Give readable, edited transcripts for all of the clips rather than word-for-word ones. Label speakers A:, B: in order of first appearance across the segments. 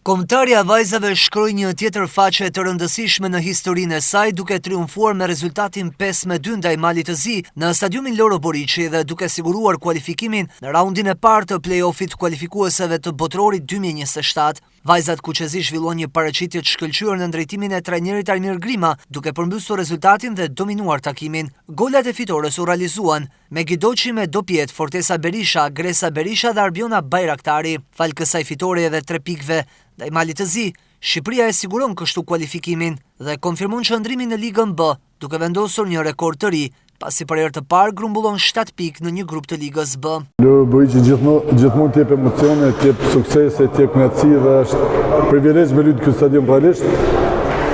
A: Kombëtarja e vajzave shkroi një tjetër faqe të rëndësishme në historinë e saj duke triumfuar me rezultatin 5-2 ndaj Malit të Zi në stadiumin Loro Boriçi dhe duke siguruar kualifikimin në raundin e parë të play-offit kualifikueseve të Botërorit 2027. Vajzat kuqezi zhvilluan një paraqitje të shkëlqyer në drejtimin e trajnerit Armir Grima, duke përmbysur rezultatin dhe dominuar takimin. Golat e fitores u realizuan Megi Doçi me dopietë, Fortesa Berisha, Gresa Berisha dhe Arbiona Bajraktari. Falë kësaj fitoreje dhe tre pikëve ndaj Malit të Zi, Shqipëria e siguron kështu kualifikimin dhe konfirmon qëndrimin në Ligën B, duke vendosur një rekord të ri, pasi për herë të parë grumbullon 7 pikë në një grup të Ligës B.
B: Loro Boriçi gjithmonë gjithmonë të jep emocione, të jep suksese, të jep kënaqësi dhe është privilegj me luajt këtë stadium realisht.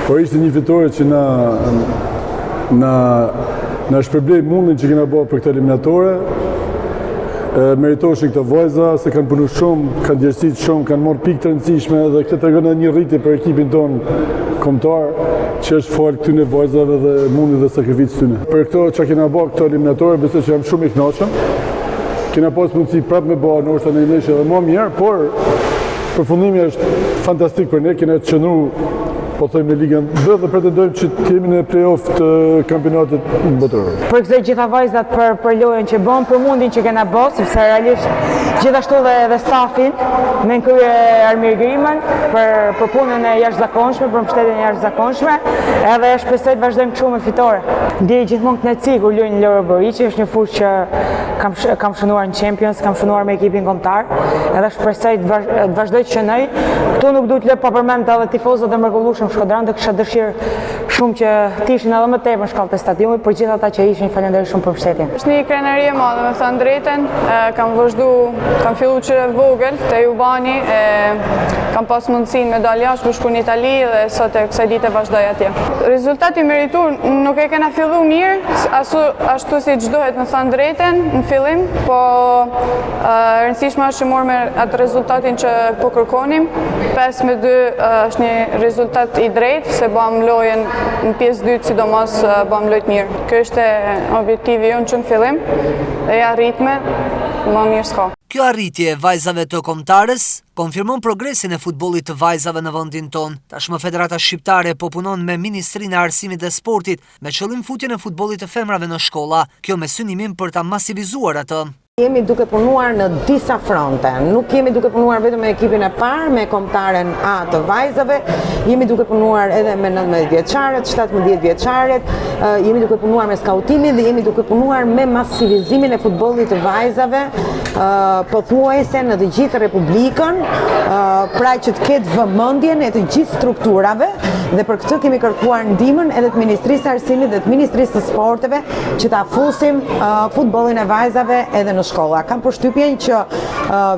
B: Por ishte një fitore që na na na shpërblej mundin që kena bërë për këtë eliminatore. Meritoshin këto vajza se kanë punu shumë, kanë djersit shumë, kanë marrë pikë të rëndësishme dhe këtë tregon edhe një rritje për ekipin tonë kombëtar që është falë këtyne vajzave dhe mundit dhe sakrificës tyne. Për këto që kena bërë këto eliminatore, besoj që jam shumë i kënaqur. Kena pas mundësi prapë me bërë ndoshta në ndeshje edhe më mirë, por përfundimi është fantastik për ne, kena qëndru po thojmë në Ligën B dhe pretendojmë që të jemi në play-off të kampionatit botëror.
C: Përgëzoj gjitha vajzat për për lojën që bën, për mundin që kena bë, sepse realisht gjithashtu dhe edhe stafin me në krye Armir Grimën për për punën e jashtëzakonshme, për mbështetjen e jashtëzakonshme, edhe shpresoj të vazhdojmë kështu me fitore. Ndjej gjithmonë kënaqësi kur luaj në Loro Boriçi, është një fushë që kam kam shënuar në Champions, kam shënuar me ekipin kombëtar, edhe shpresoj të vazh, të vazhdoj të shënoj. Këtu nuk duhet të lë pa përmend edhe tifozët e mrekullueshëm shkodran, do kisha dëshirë shumë që të ishin edhe më tepër në shkallët e stadiumit, për gjithë ata që ishin, falenderoj shumë për mbështetjen.
D: Është një krenari e madhe, me thënë drejtën, kam vazhdu, kam fillu që e vogël te Jubani, e, kam pas mundësinë me dalë jashtë, me shku në Itali dhe sot e kësaj dite vazhdoj atje. Rezultati meritur nuk e kena fillu mirë, asu, ashtu si që duhet me thënë drejtën në fillim, po e rëndësishme është që morëm atë rezultatin që po kërkonim. 5 me 2 është një rezultat i drejtë, se bëmë lojën në pjesë dytë, sidomos bëmë lojë të mirë. Kjo ishte objektivi jonë që në fillim dhe ja arritëm, më mirë s'ka.
A: Kjo arritje e vajzave të kombëtares konfirmon progresin e futbollit të vajzave në vendin tonë. Tashmë Federata Shqiptare po punon me Ministrinë e Arsimit dhe Sportit me qëllim futjen e futbollit të femrave në shkolla, kjo me synimin për ta masivizuar atë.
E: Jemi duke punuar në disa fronte. Nuk jemi duke punuar vetëm me ekipin e parë, me kombëtaren A të vajzave, jemi duke punuar edhe me 19 vjeçarët, 17 vjeçarët, jemi duke punuar me skautimin dhe jemi duke punuar me masivizimin e futbollit të vajzave, pothuajse në të gjithë Republikën, pra që të ketë vëmendjen e të gjithë strukturave dhe për këtë kemi kërkuar ndihmën edhe të Ministrisë së Arsimit dhe të Ministrisë së Sporteve që ta fusim futbollin e vajzave edhe në shkolla. Kam përshtypjen që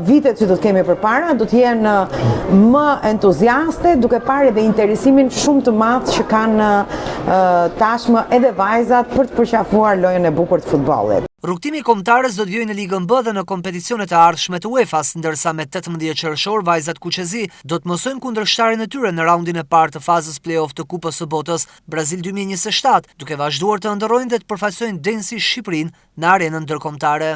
E: vitet që do të kemi përpara do të jenë më entuziaste, duke parë edhe interesimin shumë të madh që kanë tashmë edhe vajzat për të përqafuar lojën e bukur të futbollit.
A: Rrugëtimi i kombëtares do të vijojë në Ligën B dhe në kompeticionet e ardhshme të UEFA-s, ndërsa me 18 qershor vajzat kuqezi do të mësojnë kundërshtarin e tyre në raundin e parë të fazës play-off të Kupës së Botës Brazil 2027, duke vazhduar të ëndërrojnë dhe të përfaqësojnë denjësisht Shqipërinë në arenën ndërkombëtare.